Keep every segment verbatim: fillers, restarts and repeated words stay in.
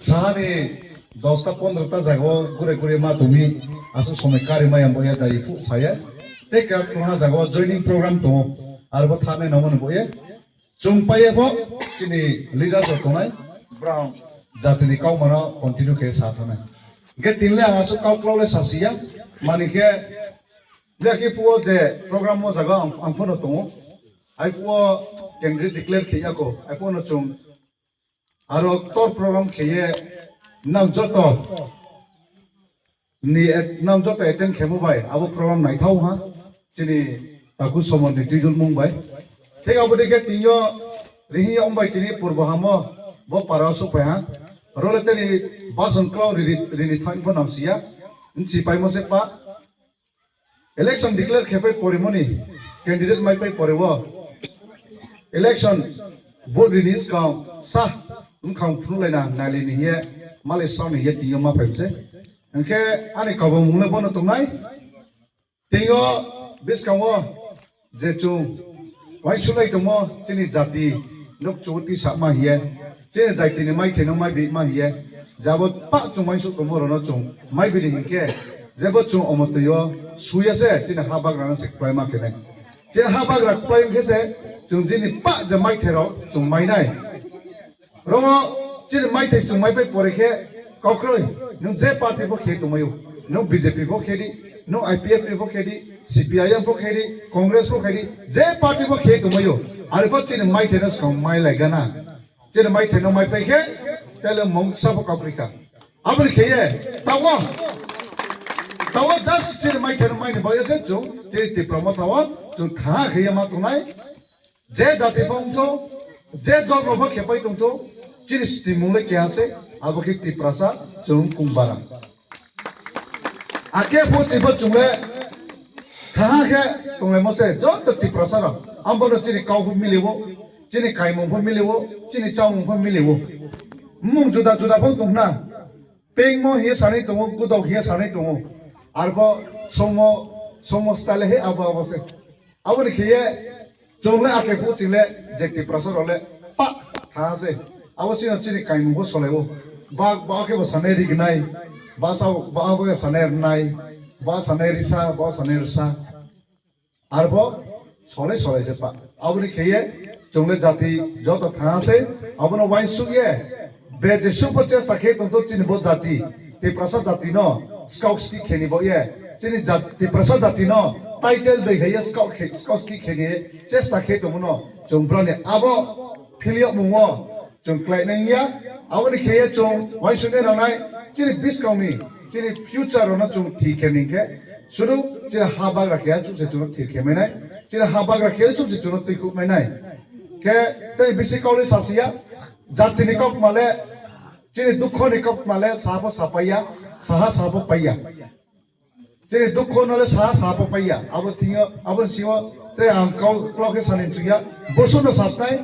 Sahani dosta pondrota jagao gure gure ma tumi, aswk somoi kari maya boya dai phu saya. Tei krak tongha jagao joining program tongo, arbo thane nangmani boya. Chwng paiya bo chini leader rok tongnai, borok jatini kaumano continue khe sa thanai. Hingke tinle ang aswk kau kwlao le sasiya, mani khe, je khe phuo je program o jaga ang, ang phano tongo. Ai phuo candidate declare khe yako, ai phuo no chwng aro tor program khe ye nang joto ni et-, nang joto attend khemo bai abo program naithau ha, chini taku somon ni twijul mung bai. Thik abo dikhe tinyo rihi ya umbai tini purbo hamo bo para o supai ha. Role teni bason klau rini, rini thain pho nang siya. Nsi paimo se pa. Election declare khe pai pore moni, candidate mai pai pore o. Election vote rini skang sa wngkhang phunuk laina nali ni hiye, malai srang ni hiye tinyo ma phaimse. Hingkhe ani kabamung le bono tongnai. Tingo biskango je chwng uaingsuk lai tongmo chini jati nuk chuti sama hiye, chini jati ni maithai no maibi ma hiye, jabo pa chwng uaingsuk tongmo rono chwng maibi ni hinkhe, jebo chwng omo twi o suya se chini ha bagra no se kwplai ma khe nai. Chini ha bagra kwplai wngkhe se chwng jini pa je maithai rok chwng mai nai. Romo chini maithai chwng mai pai pore khe kokroi, nwng je party bo khe tongmaio, nwng B J P bo khe di, nwng I P F T bo khe di, C P I M bo khe di, Congress bo khe di, je party bo khe tongmaio, ari pho chini maithai no swkang mai lai gana. Chini maithai no mai pai khe tele mungsa bo kokroi kha. Aboni khe ye tawo, tawo just chini maithai no mai ni boyo se chwng chini Tipra Motha o chwng tha khe ye ma tongnai. Je jati pho wngtho, je dol rok pho khepai tongtho, chini stimung le keha se, abo khe Tiprasa chwng kung bara. Ake pho chipho chwng le khaha khe tonglaimo se, joto Tiprasa rok. Ambono chini kau pho miliwo, chini kaimung pho miliwo, chini chamung pho miliwo. Mung juda juda pho tongna. Pengmo hiye sanai tongo, gudok hiye sanai tongo. Arbo somo, somo style he abo abo se. Aboni khiye chwng le ake phu ching le je Tiprasa rok le pa tha se. Abo sino chini kaimung bo solai o. Ba, ba ke bo sanai rignai. Ba sa, ba bo ke sanai rnai. Ba sanai risa, ba sanai risa. Arbo solai solai se pa. Aboni khiye chwng le jati joto tha se. Abono uaingsuk ye. Be je supo chesta khe tongtho chini bo jati. Tiprasa jati no. Scout ski kheni bo ye. Chini jat-, Tiprasa jati no. Title dei khe ye scout khe, scout ski kheni ye. Chesta khe tongmo no. Chwng broni abo philio mungo. Chwng khlai nang ya. Aboni khe ye chwng uaingsuk ne rwnai. Chini biskang ni. Chini future rok no chwng thi khe ning khe. Sudu chini ha bagra khe chwng se chwng thi khe mai nai. Chini ha bagra khe chwng se chwng twi kuk mai nai. Khe tei bisi kauli sasiya. Jatini kok male. Chini dukho ni kok male sabo sapaiya, saha sabo paiya. Chini dukho nole saha sabo paiya. Abo thingyo, abo singo tei ang kau klo khe sani chukya. Bosu no sasnai.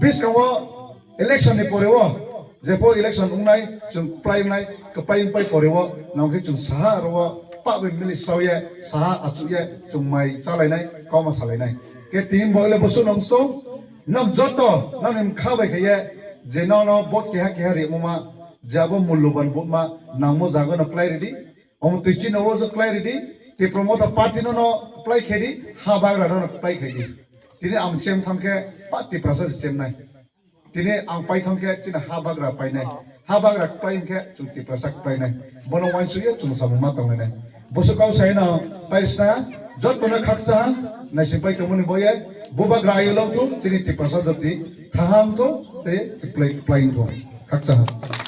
Biskango election ni pore o. Jepho election ungnai, chwng kwplai ungnai, kwplai ungpai pore o. Nang khe chwng saha aro o. Pa bai mili saoye, saha achukye, chwng mai chalainai, kau ma salainai. Khe tini bo le bosu nong sto. Nang joto, nang ni mkha bai khe ye. Je nang no vote keha keha ri mama. Je abo mulluban vote ma nangmo jaga no kwlai ridi. Omo twi chini o kwlai ridi. Tipra Motha party no no kwplai khe di. Ha bagra no no kwplai khe di. Tini ang chem thang khe pa Tiprasa se chem nai. Tini ang pai thang khe chini ha bagra pai nai. Ha bagra kwplai hwn khe chwng Tiprasa kwplai nai. Bono uaingsuk ye chwng samung ma tong nai. Bosu kau sai no pai sna joto no khakcha ha. Naising pai tongmani boye. Bubagra ayo lok thu tini Tiprasa jati. Kaham thu tei kwplai kwplai wng thung. Khakcha ha.